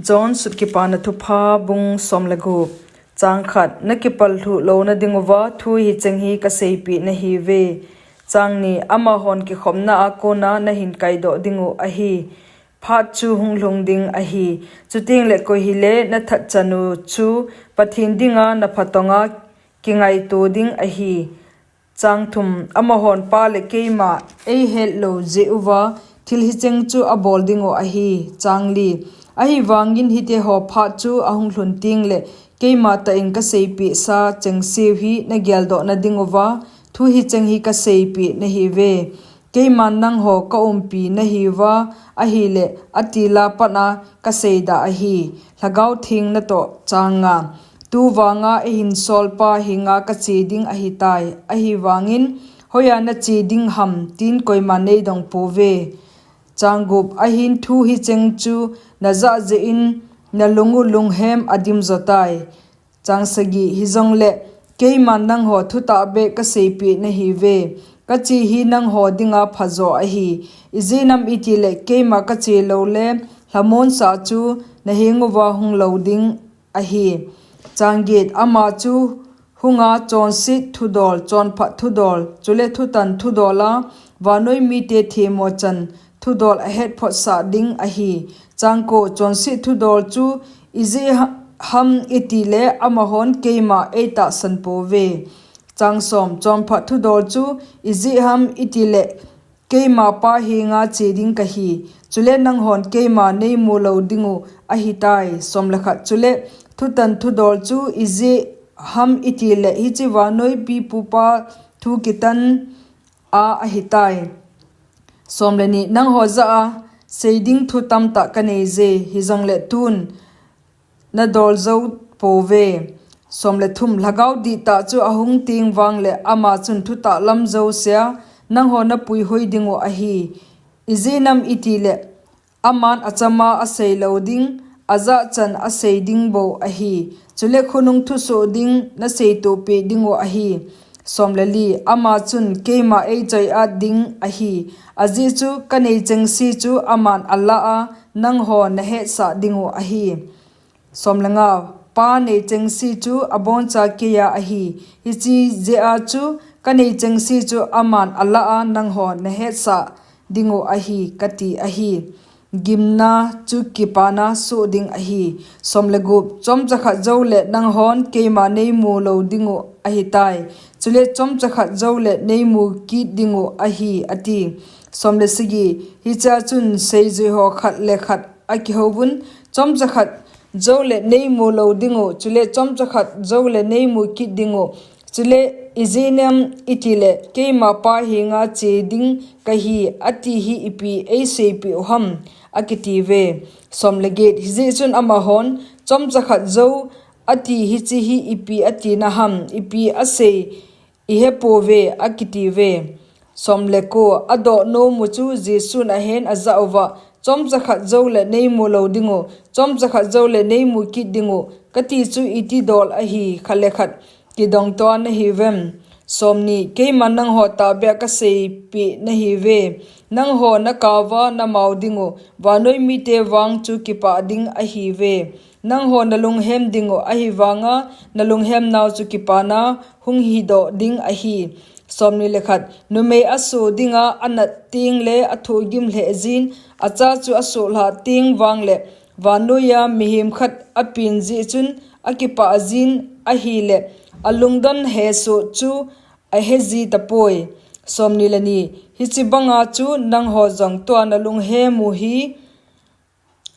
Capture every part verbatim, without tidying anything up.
John sut Kipana Thupha bung som le gup. Chang khat, na kipal lhuh louna dinguva thu hicheng hi kaseipeh nahiuve. Chang ni, amahon kikhopna a kona nahin kaidoh dingu ahi. Phat chu hung lhung ding ahi. Chuteng le koi hile nathat chanu chu Pathen dinga napha tonga kingaito ding ahi. Chang thum, amahon Pa le keima eihet lou jeh uva thil hicheng chu abol dingu ahi. Chang li, ahivangin hiteho phat chu ahung lhun teng le keima tah in kaseipeh sa chengseu hi nageldoh na dinguva thu hicheng hi kaseipeh nahiuve. Keiman nangho kaumpi nahiuva ahile atila pat a kaseidah ahi. Lhagao Theng natoh. Chang nga, tuvanga eihin solpa henga kache ding ahitai. Ahivangin hoiya nache ding ham tin koiman neidong pouve. Chang gup, ahin thu hicheng chu najah jeh in nalungu lunghem adim jotai. Chang sagi, hijongle keiman nangho thutah beh kaseipeh nahiuve. Kache hi nangho dinga phajo ahi. Ijeh inem itile keima kache loule lhamonsah chu nahenguva hung lou ding ahi. Chang get, ama chu hunga chonset thudol, chonphat thudol, chule thutan thudol a vannoi mite themmo chan thudol ahetphotsah ding ahi. Chang ko, chonset thudol chu ijeh ha-, ham itile amahon keima eitahsan pouve. Chang som, chonphat thudol chu ijeh ham itile keima Pa henga che ding kahi. Chule nanghon keima neimu lou dingu ahitai. Som le khat, chule thutan thudol chu ijeh ham itile hiche vannoi pipupa thu kitan a ahitai. Som le ni, nangho jah a sei ding thu tamtah kaneije, hijongle tun nadol jou pouve. Som le thum, lhagao dihtah chu ahung teng vangle ama chun thutah lam jousea nangho napuihoi dingu ahi. Ijeh inem itile aman achama asei lou ding, ajah chan asei ding bou ahi. Chule khonung thusoh ding naseitohpeh dingu ahi. Som le li, ama chun keima eichoi-at ding ahi. Ajeh chu kanei chengse chu aman alah a nangho nahetsah dingu ahi. Som le nga, Pa nei chengse chu aboncha keiya ahi. Hiche jeh a chu kanei chengse chu aman alah a nangho nahetsah dingu ahi, kati ahi. Gimna chu kipana soh ding ahi. Som le gup, chomcha khat joule nanghon keima neimu lou dingu ahitai. Chule chomcha khat joule neimu kit dingu ahi, ati. Som le sagi, hichea chun seijuiho khat le khat akihouvun, chomcha khat joule neimu lou dingu, chule chomcha khat joule neimu kit dingu, chule ijeh inem itile keima Pa henga che ding kahi, ati hi ipi eiseipeh u ham, akitiuve. Som le get, hijeh chun amahon, chomcha khat jou ati hiche hi ipi atina ham, ipi asei ihepouve, akitiuve. Som le ko, adoh nomu chu Jesun ahen ajah uva, chomcha khat joule neimu lou dingu, chomcha khat joule neimu kit dingu, kati chu iti dol ahi, khat le khat kidongtoa nahiuvem? Som ni, keiman nangho tahbeh a kaseipeh nahiuve, nangho nakao va namao dingu, vannoi mite vang chu kipah ding ahiuve. Nangho nalunghem dingu, ahivanga nalunghemnau chu kipana hung hidoh ding ahi. Som ni le khat, numei asoh dinga anat tengle athohgim lheh jin, acha chu asoh lhah teng vangle vannoiya mihem khat apen jeh chun akipah jin ahile alungdon hesoh chu aheji tapoi. Som ni le ni, hiche banga chu nangho jong tua nalunghemu hi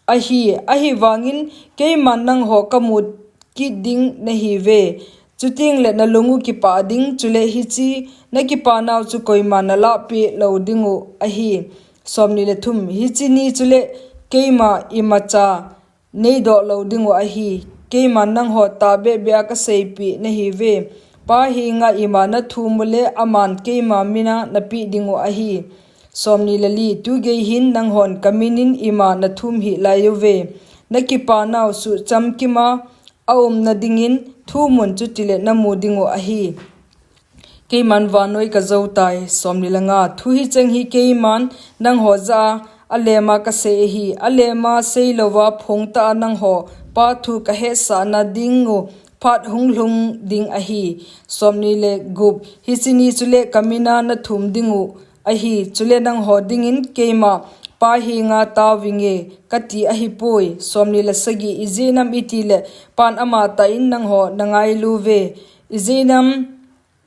ahi, ahivangin keiman nangho kamu kit ding nahiuve. Chutengle nalungu kipah ding, chule hiche nakipanau chu koiman nalahpeh lou dingu ahi. Som ni le thum, hiche ni chule keima imacha neidoh lou dingu ahi. Keiman nangho tahbeh beh a kaseipeh nahiuve. Pa henga ima nathum ule aman keima mina napeh dingu ahi. Som ni le li, tugei hin nanghon kaminin ima nathum hih laiuve. Nakipanau suhchamkima aumna dingin thumun chutile namu dingu ahi. Keiman vannoi kajoutai. Som ni le nga, thu hicheng hi keiman nangho jah a alema kasei ahi. Alema seilouva phongtah a nangho Pa thu kahetsahna dingu phat hunglhung ding ahi. Somni le gup. Hiche ni chule kamina nathum dingu ahi, chule nangho dingin keima Pa henga taovinge kati ahipoi. Somni le sagi. Ijeh-inem itile Pan amatah in nangho nangailuve. Ijeh-inem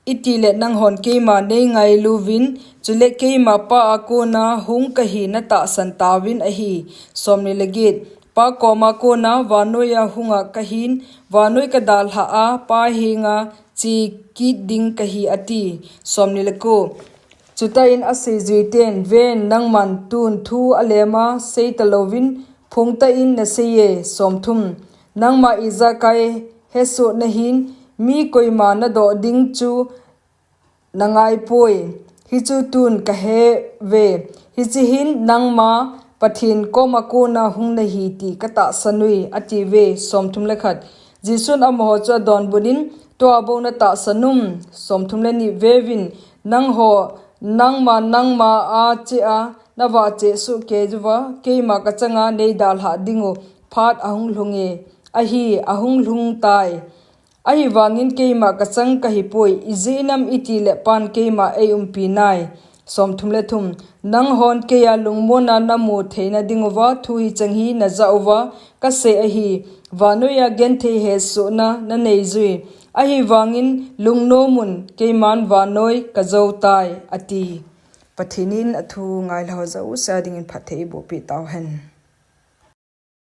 itile nanghon keima neingailuvin, chule keima Pa a kona hung kahi natahsan tauvin ahi. Somni le get. Pa koma kona vannoiya hunga kahin, vannoi kadalhah a Pa henga che kit ding kahi ati. Somni le ko. Chutah in aseijuiten, ven, nangman tun thu alema seita louvin phongtah in naseiye. Somthum. Nangma ijakai hesoh nahin, mi koima nadoh ding chu nangaipoi. Hichu tun kaheuve. Hiche hin nangma Pathen koma kona hung nahi ti katahsanui, atiuve. Somthum le khat. Jesun amaho chu adonbut in, tua bou natahsan um? Somthum le ni. Veuvin, nangho, nangma, nangma a cheh a navah cheh soh keijuva keima kachanga neidalhah dingu phat ahunglhunge. Ahi, ahunglhung tai. Ahivangin keima kachang kahipoi, ijeh-inem itile Pan keima eiumpi nai. Somthum le thum. Nanghon keiya lungmonna namu theina dinguva thu hicheng hi najah uva kasei ahi. Vannoiya genthei hesohna naneijui. Ahivangin lungnomun, keiman vannoi kajoutai, ati. Pathen in athu ngailhah ho jouse a dingin phatthei eibohpeh tauhen.